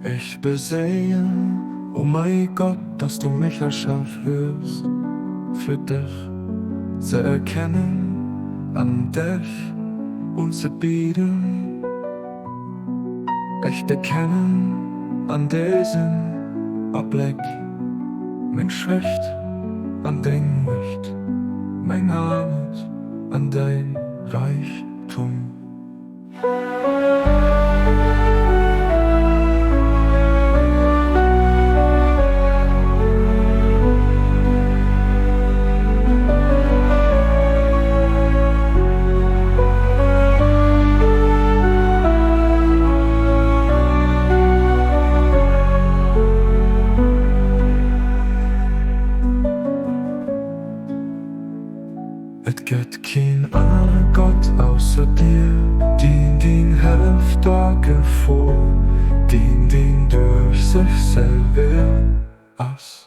Ech beséien, o mei Gott, dass du mich erschaf hues, fir dech ze erkennen an dech unzebieden. Ech bekennen an dësem Abléck meng Schwächt an deng Muecht, meng Aarmut an däi Räichtum. Et gëtt keen anere Gott ausser dir, deen deen hëlleft a Gefor, deen deen duerch sech selwer ass.